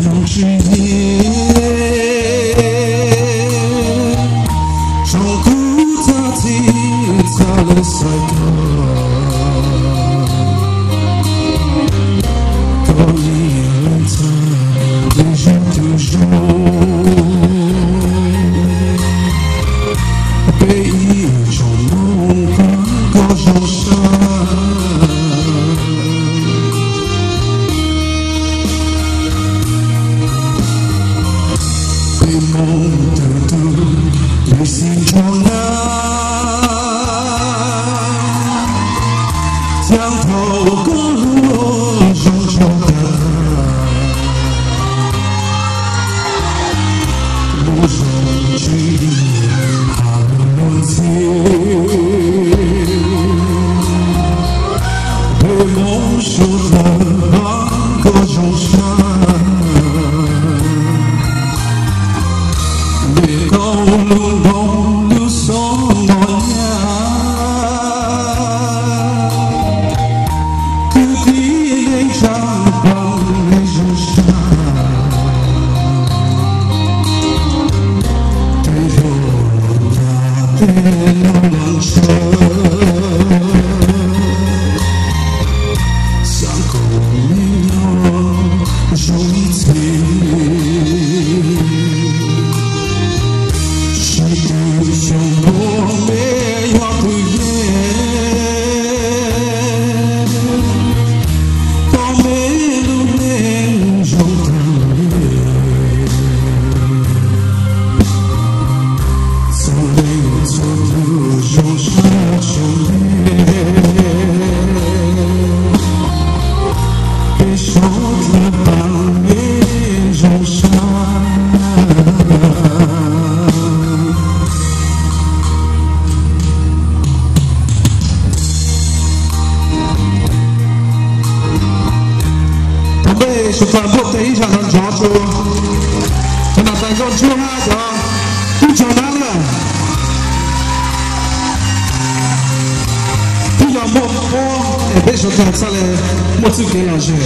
Zoo tswv yim, tsoom kuv txhab txhij txhab lawv xaiv koj, koj ib leeg txhab tus zoo tus zoo, peb ib tsoom Hmoob koj zoo sab. Peb Hmoob tug tug, peb xeeb nrog nab, thaum koj luag zoo tshaj tag, lub zoo tswv yim has lug luag ntxhi. Peb Hmoob suav dlawg Hmoob koj zoo sab, mej koj lub nroog lub xov mos nyab, kwv tij neej tsa Hmoob mej zoo sab. Tej hluas los tag, tej hluas los ntshaw, xav kom mej nyob zoo ib txhis. Sib tw xyoo no mej yog tus yeej, tau mej lub neej zoo tag li. Txhua leej txhua tug zoo sab tshua me, peb suav dlawg Hmoob mej zoo sab. Thov peb sawv daws npuaj tes ib zaug nrov nrov tso, cov nam tais nkauj ntsuab hab cov tub rog nab lawm, twb yog muaj pob es peb sawv daws txhaj le muaj txuj kev lom zem.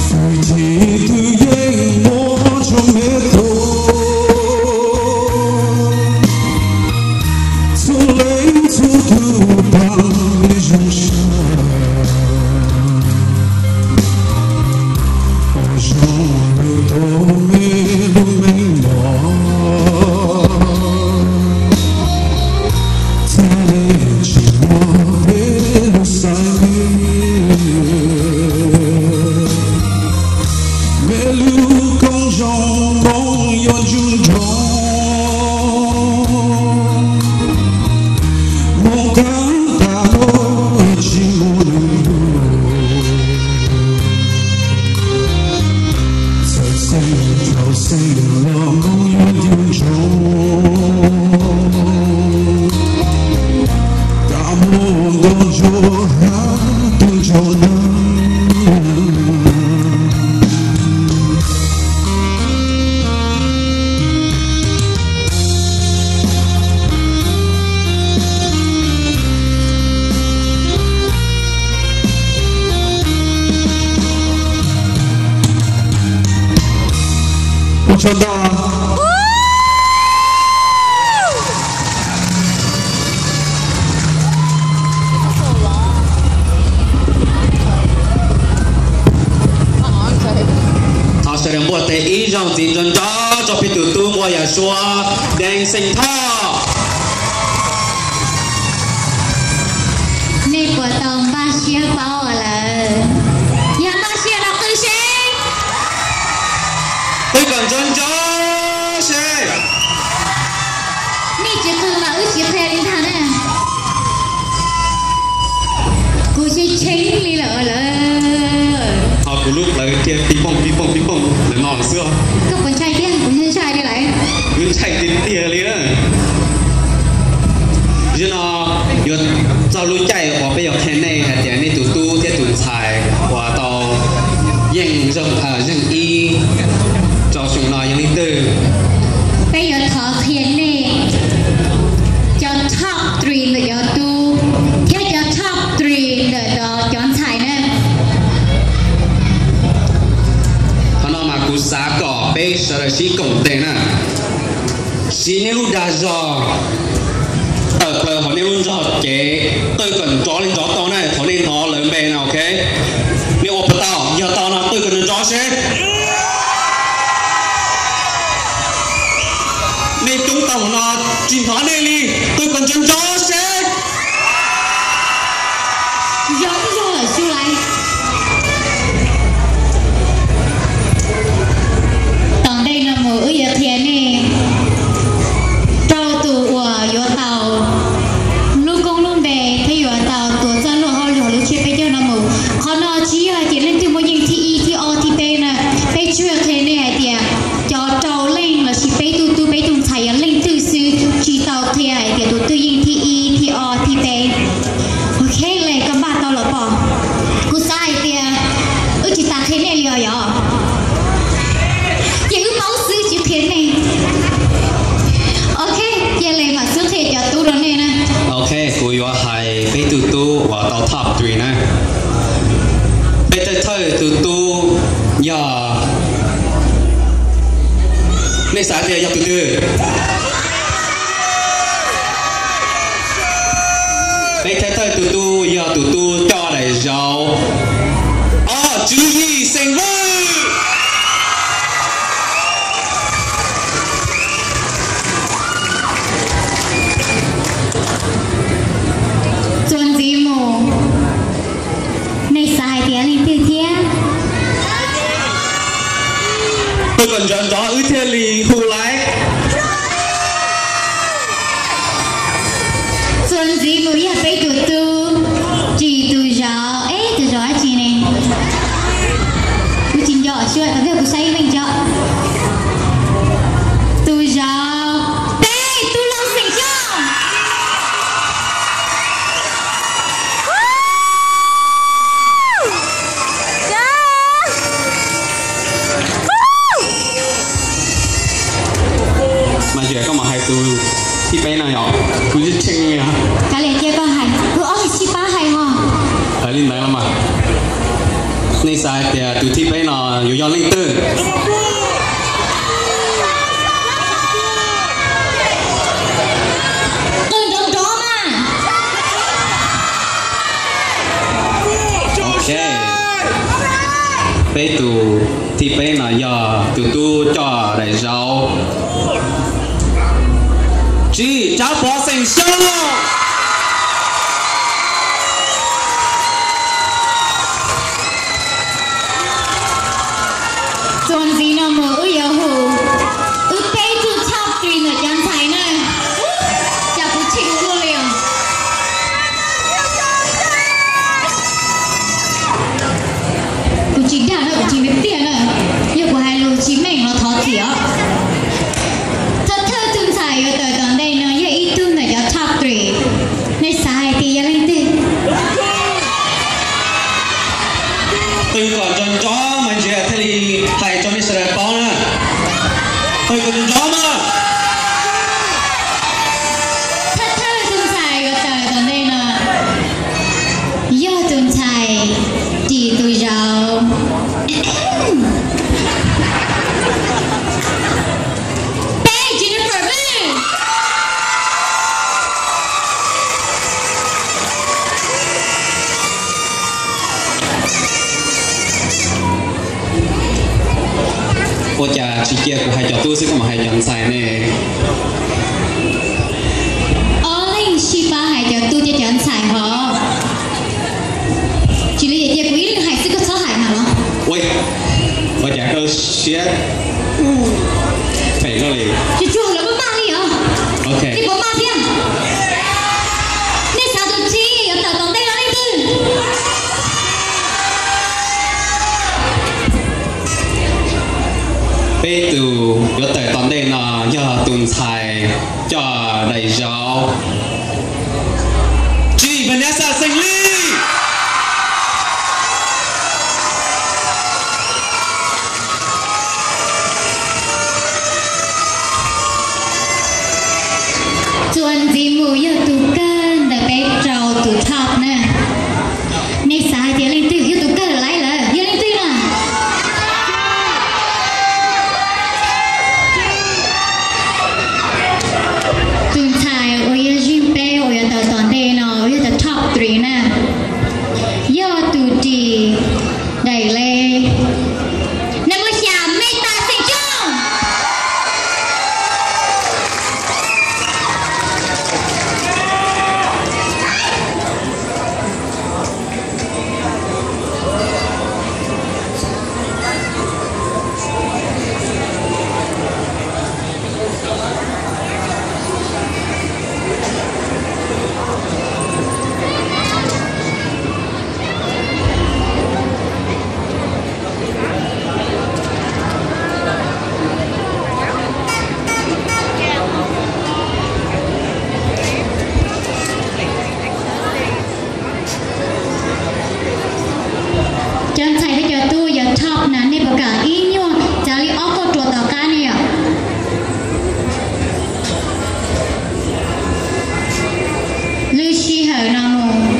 Txhua tus yeej muaj txoj me tub, txhua leej txhua tug Hmoob mej zoo sab. Zoo lug tau mej lub meej mom, txhaj le tsis muaj peb lub xaiv me. Mej lub koob zoo Hmoob yuav ntsug nrog, Hmoob kav tas luag tsis muaj neeg lug. Txhawm xeeb rau xeeb los Hmoob yuav ntsug nrog, tas muaj ntaus ntsuag hab tub ntsuag nab. Ua tsaug ntau. Thov sawv daws npuaj tes ib zaug ntxiv nrov nrov rau peb tus tub nquab yawm suav Deev Xeem Thoj. Nej puas tau npaj siab paub lawm? Yog npaj siab los qw seb. Qw kom nrov nrov seb. Nej tsis qw mas wb tsis qhia li ntag na. Kuv sib Tshee li lawm lawm. Ho kuv lub plawv tiag pib pooj pib pooj pib pooj lawm no xwb. Koj puas ntshai thiab? Kuv ntshai li lawm. Kuv ntshai tiag tiag li na. Zaum no yuav txog lub caij uas peb yuav qhia nej hais tias nej tus tub thiab tus ntxhais uas tau yeej zoo, zeeg ib rau xyoo no yog leej twg. Peb yuav thov qhia nej cov top three ntawm cov tub thiab cov top three ntawm cov ntxhais na. Qhov no mas kuv xav kom peb sawv daws sib koom tes na. Siv nej lub dag zog tawm plaws hauv nej lub ntsog cev, qw kom nrov li nrov tau na, thaum nej hnov lawv npe no, ok? Nej ua puas tau? Yog tau no qw kom nrov nrov seb. Nej coob tau hauv no tsis hnov nej li, qw kom nrov nrov seb. Yog, yog lawm xyov lais. Tom ntej no mus wb yuav qhia nej rau tus uas yuav tau lub koob lub npe thiab yuav tau tuav txoj luaj hauj lwm lub tsiab peb caug no mus. Qhov no tsis yog hais tias leej twg muaj yeej thib ib thib ob thib peb na, peb tsuas qhia nej hais tias cov rau leej lossis peb tug tub peb tug ntxhais yog leej twg xwb, tsis tau qhia hais tias tus twg yeej thib ib thib ob thib peb. Ok, le koj npaj tau los pom. Kuv xav hais tias wb tsis tas qhia nej li os yom. Ces wb paub xwb tsis qhia nej. Ok, cia li mam xub qhia cov tub rau nej na. Ok, kuv yuav hais peb tug tub uas tau top three na. Peb thawj thawj tus tub yog, nej xav tias yog tus twg? Peb thawj thawj tus tub yog tus tub coj daim zauv, Tswv Yim xeem Vwj. Txuas ntxiv mus, nej xav hais tias leej twg thiab? Qw kom nrov nrov wb thiaj li hu laiv. Txuas ntxiv mus yog peb tus tub, Tsim tus zauv, eb tus zauv dab tsi ne? Kuv tsis nco xyuas, tau tiag kuv saib ib leeg tso. Tus zauv, peb tus laus xeem Xyooj. Mas yog koj mam hais tus thib peb no yom, kuv tsis tsheej li. Kav liam cia koj hais, kuv ob tsis pab hais os. Hais li ntawd los mas, nej xav hais tias tus thib peb no yuav yog leej twg? Qw nrov nrov mas. Ok, peb tus thib peb no yog tus tub coj daim zauv, Tsib Tsav Pov xeem Xyooj. Txuas ntxiv no mus wb yuav hu wb peb tug top three ntawm cov ntxhais na. Cas kuv tsheej ua luaj li os. Kuv tsis dag na, kuv tsis me tiag na. Yog kuv hais lus tsis meej los thov txim os. Thawj thawj tus ntxhais yuav tawm tom ntej no yog ib tug ntawm cov top three. Nej xav hais tias yog leej twg? Qw kom nrov nrov mas Ntsia thiaj li hais rau nej sawv daws paub na. Qw kom nrov nrov mas. Thawj thawj tus ntxhais yuav tawm tom ntej no yog tus ntxhais Tsim tus zauv, peb Jennifer Vwj. Ua cas tsis cia kuv hais cov tub xwb koj mam hais cov ntxhais ne? Ob leeg sib pab hais cov tub thiab cov ntxhais hov. Tsis li ces cia kuv ib leeg hais xwb koj txhob hais na los? Ua cas koj siab phem koj li? Tsuag tsuag lawv puas maj li os? Nej puas maj thiab? Nej xav tus tsib yuav tawm tom ntej los leej twg? Peb tus yuav tawm tom ntej no yog tus ntxhais coj daim zauv, Tsis Vanessa Xeem Lis. Txuas ntxiv mus yog tus kawg ntawm peb rau tus top na. Nej xav hais tias leej twg yog tus kawg laiv lawm, yog leej twg na? Tus ntxhais uas yog zeej peb uas yuav tawm tom ntej no uas yog tus top three na, yog tus ris daim le naj muab xya Meta Xeem Tsooj. Cov ntxhais thiab cov tub yog top na, nej puas kam ib nyuag txav li ob kauj ruam tom qab ne yom? Lub sij hawm no mus,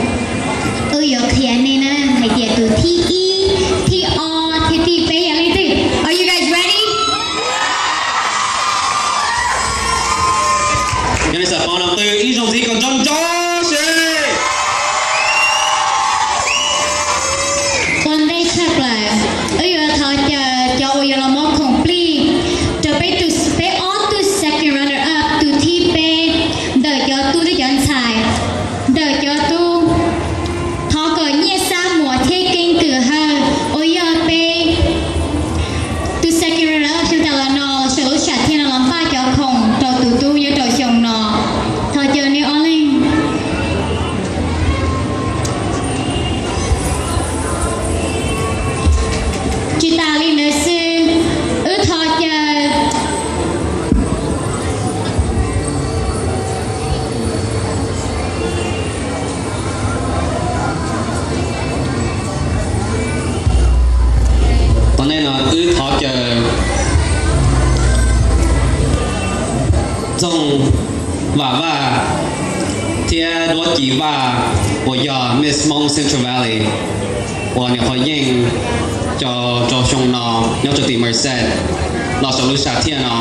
wb yuav qhia nej na hais tias tus thib ib, thib ob thiab thib peb yog leej twg. Are you guys ready? Yog nej xav paub leej twg ib zaug ntxiv kom nrov nrov seb. Ua ntej tshaj plaws, wb yuav thov caw cov uas yuav los muab khoom plig rau peb tus, peb ob tug second runner up, tus thib peb, ntawm cov tub thiab cov ntxhais, ntawm cov tub, thov kom Nyiaj Xab Muas thiab Keeb Kwm Hawj uas yog peb tus second runner up xyoo tas los no saum lub sam thiaj no los npaj cov khoom rau tus tub nyob rau xyoo no. Thov caw nej ob leeg. Tsis tas li ntawd xwb, wb thov caw Tom ntej no wb thov caw Txooj Vam Vaj thiab Duab Ci Vaj uas yog Miss Hmoob Central Valley uas nyuam qhuav yeej rau xyoo no nyob rau tim Merced los saum lub sam thiaj no.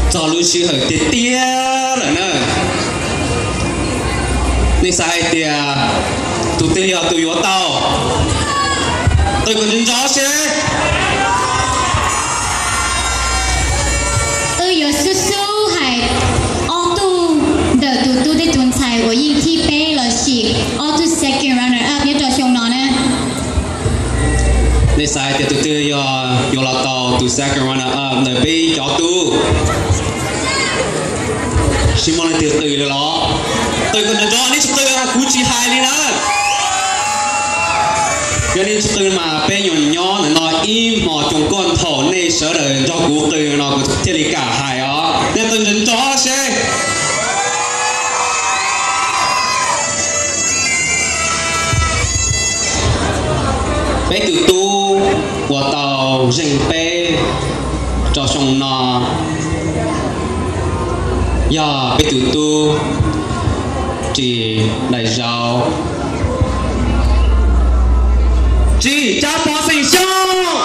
Txog lub sij hawm tiag tiag lawm na. Nej xav hais tias tus twg yog tus yuav tau? Qw kom nrov nrov seb. Wb yuav xub xub hais ob tug ntawm tus tub thiab tus ntxhais uas yeej thib peb los sis ob tug second runner up nyob rau xyoo no na. Nej xav hais tias tus twg yog yuav los tau tus second runner up ntawm peb cov tub? Tsis muaj leej twg qw li los? Qw kom nrov nrov, nej tsis qw kuv tsis hais li na. Yog nej tsis qw mas peb nyuam nyob ntawm no ib hmos coom koj nthaum nej sawv daws nrog kuv qw no kuv thiaj li kam hais os. Nej qw nrov nrov seb. Peb tus tub uas tau zeeg peb rau xyoo no yog peb tus tub ris daim zauv, Tsis Tsab Pov Xeem Xyooj.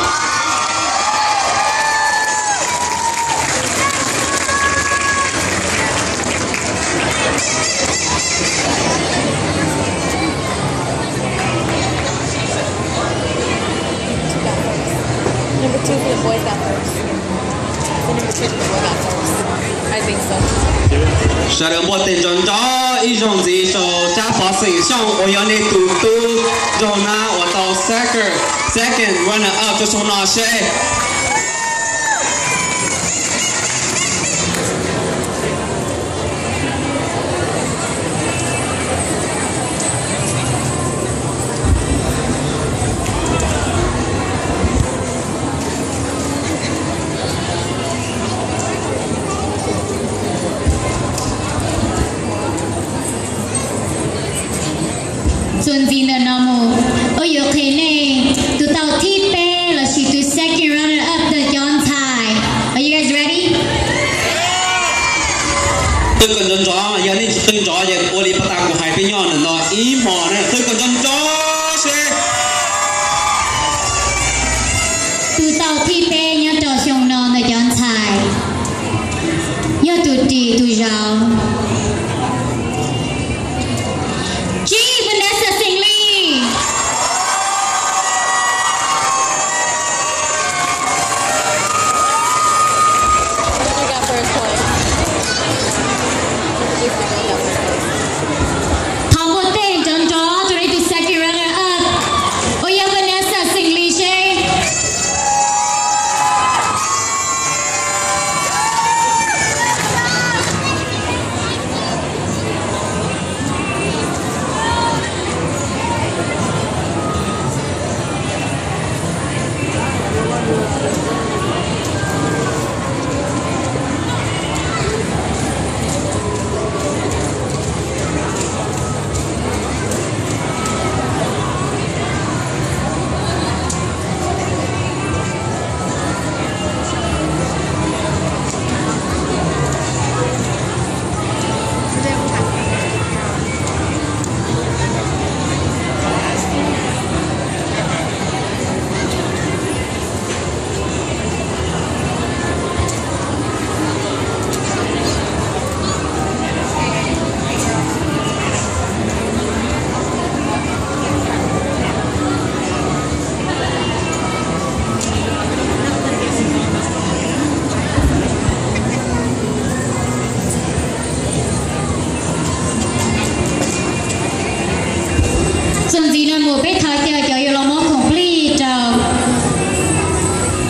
Sawv daws npuaj tes nrov nrov ib zaug ntxiv rau Tsab Pov xeem Xyooj uas yog nej tus tub nraug nab uas tau second, second runner up rau xyoo no seb. Txuas ntxiv ntawm no mus, wb yuav qhia nej tus tau thib peb lossis tus second runner up ntawm cov ntxhais. Are you guys ready? Qhwv kom nrov nrov, yog nej tsis qhwv nrov ces ua li pab tas kuv hais peb nyob ntawm no ib hmos na, qhwv kom nrov nrov seb. Tus tau thib peb nyob rau xyoo no ntawm cov ntxhais yog tus ris tus zauv, G Vanessa Xeem Lis. Thov npuaj tes nrov nrov rau tus second runner up uas yog Vanessa Xeem Lis seb. Txuas ntxiv no mus peb thov caw cov yuav los muab khoom plig rau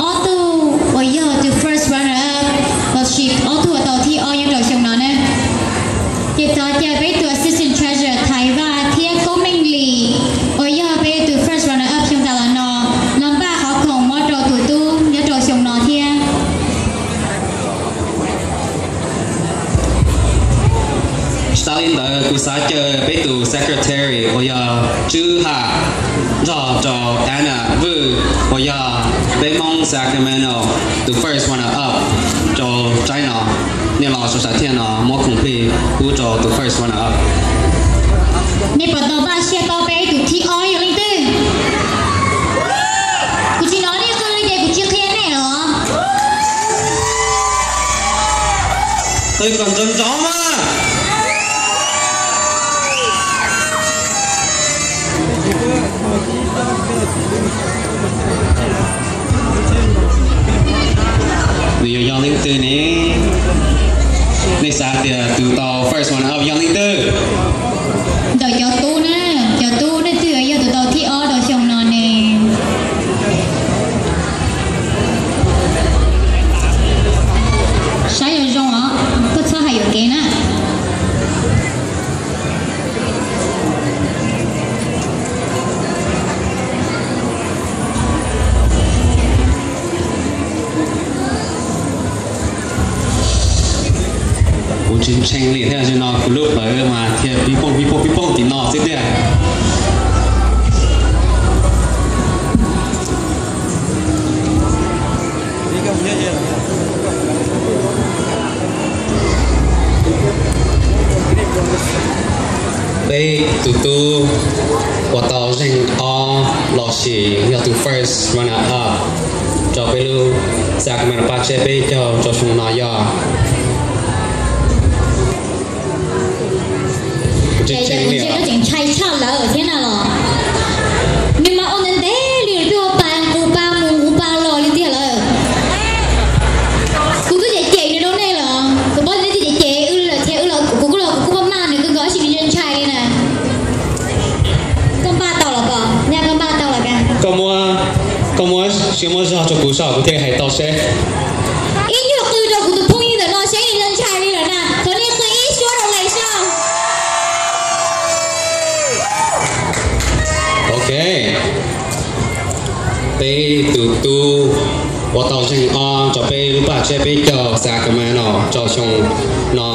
ob tug uas yog tus first runner up lossis ob tug uas tau thib ob nyob rau xyoo no na. Ces thov caw peb tus assistant treasurer Thaiv Vaj thiab Koob Meej Lis uas yog peb tus first runner up xyoo tas los no los npaj qhov khoom muab rau tus tub nyob rau xyoo no thiab. Tsis tas li ntawd kuv xav caw peb tus secretary uas yog Tswb Ham nrog rau Anna Vwj uas yog peb Hmoob Sacramento tus first runner up rau tsaib no. Nej los sawv daws thiaj no muab khoom plig pub rau tus first runner up. Nej puas tau npaj siab paub peb tus thib ob yog leej twg? Kuv tsis hnov nej qw li ces kuv tsis qhia nej los. Qw kom nrov nrov mas. Nws yog yog leej twg ne? Nej xav tias tus tau first runner up yog leej twg? Ntawm cov tub na, cov tub leej twg yog tus tau thib ob rau xyoo no ne? Saib zoo zoo os, koj txhob hais yuam kev na. Kuv tsis ntshee li thiab, no kuv lub plawv mas thiaj pib pooj pib pooj pib pooj tim no xwb tiag. Peb tus tub uas tau zeeg ob lossis yog tus first runner up rau peb lub Sacramento paj tsiab peb caug rau xyoo no yog Ces tseem ntshai tshaj lawm thiab na los. Nws mas ua ntev ntev li twb ua pa nqus pa mus nqus pa los li tiag lawm. Rau kuv saib kuv thiaj hais tau seb. Ib nyuag qw rau kuv tus phooj ywg ntawm no seb nws ntshai li lawm na, thov nej qw ib suab rau Lais soj. Ok. Peb tus tub ua tau zeeg ob rau peb lub paj tsiab peb caug Sacramento rau xyoo no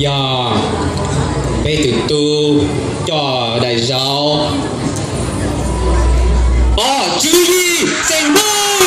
yog peb tus tub coj daim zauv Ob Tswv Yim xeem Hmoob.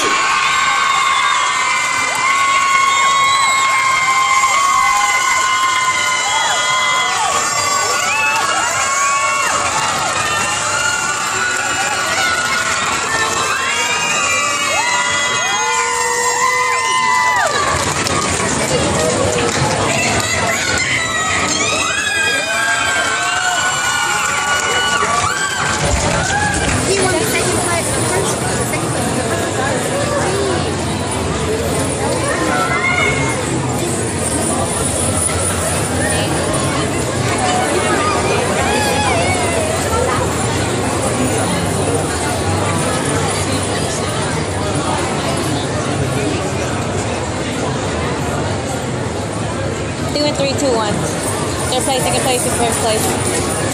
Do it, three, two, one. Third place, second place, first place.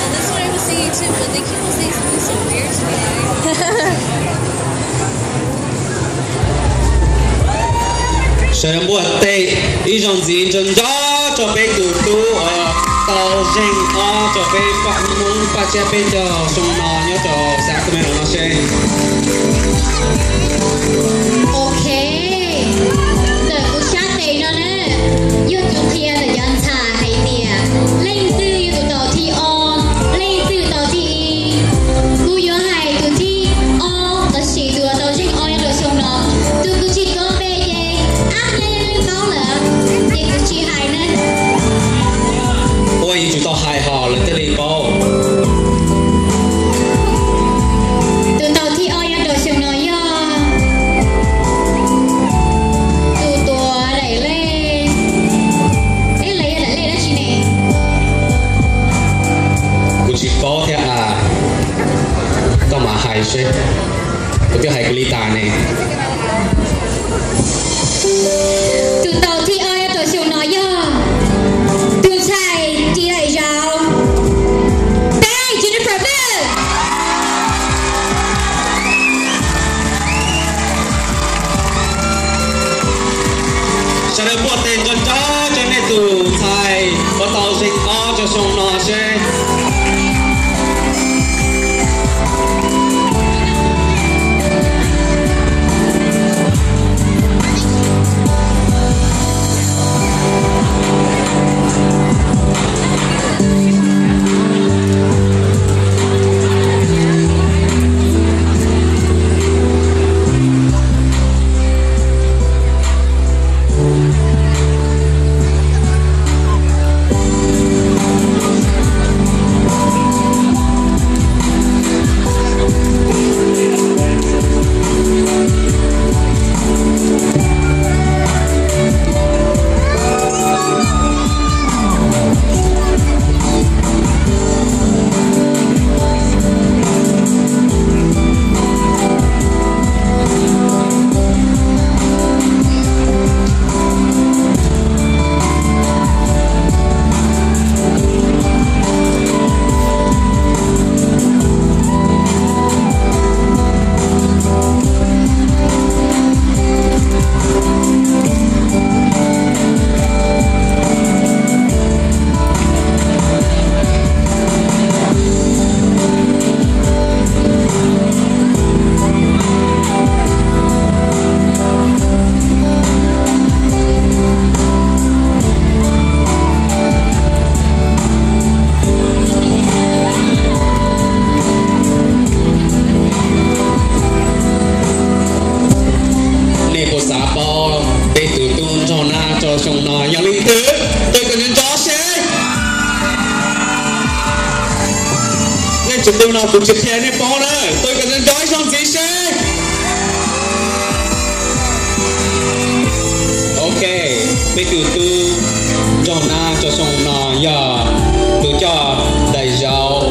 And this one I was singing too, but they keep on saying something so weird to me. Sawv daws npuaj teg ib zaug ntxiv nrov nrov rau peb tus tub uas tau zeeg ob rau peb paj Hmoob paj tsiab peb caug xyoo no nyob rau Sacramento no seb. Ok, ntawm kuv sab tes no na, yog tus qhia ntawm cov ntxhais hais tias leej twg yog tus tau thib ob, leej twg tau thib ib. Kuv yuav hais tus thib ob los sis tus uas tau zeeg ob nyob rau xyoo no. Tus kuv tsis paub npe ces ab nyab yeej paub lawm, ces kuv tsis hais na. Ua yuav tsum tau hais hos lawv thiaj li paub. Tus tau thib ob nyob rau xyoo no yog tus tuav daim lej, eb, lawv yog daim lej dab tsi ne? Kuv tsis paub thiab as, koj mam hais seb. Kuv twb hais kuv li tas ne. Tus tau thib ob nyob rau xyoo no yog tus ntxhais ris daim zauv, peb Jennifer Blue. Sawv daws npuaj teg nrov nrov rau nej tus ntxhais uas tau zeeg ob rau xyoo no seb. Nej puas xav paub peb tus tub nraug nab rau xyoo no yog leej twg? Tus kom nco nco seb. Nej tus tub no kuv tsis qhia nej paub na, tus kom nco nco ib zaug ntxiv seb. Ok, peb tus tub nraug nab rau xyoo no yog tus coj daim zauv,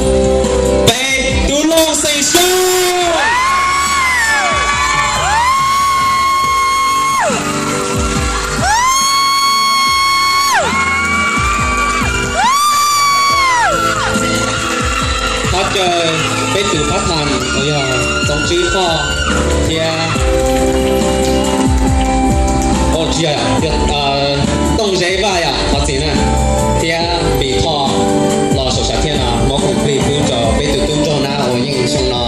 peb Tub Looj Xeem Xyooj. uas yog Txoov Tswb Qoj thiab, o, tsis yog, yog Tooj Zeb Vaj yom, qhov txiv na, thiab Pim Qoj los saum sam thiaj no muab khoom plig pub rau peb tus tub nraug nab uas yeej xyoo no.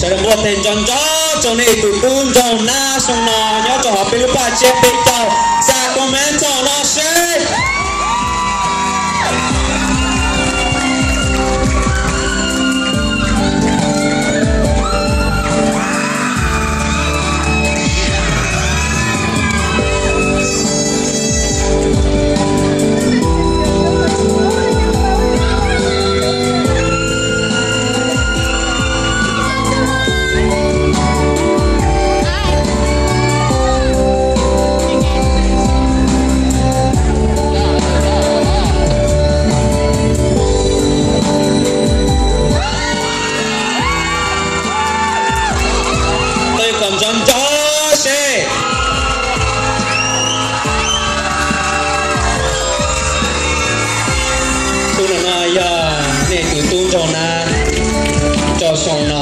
Sawv daws npuaj tes nrov nrov rau nej tus tub nraug nab xyoo no nyob rau hauv peb lub paj tsiab peb caug Sacramento no seb. Qw kom nrov nrov seb. Tus no yog nej tus tub nraug nab rau xyoo no.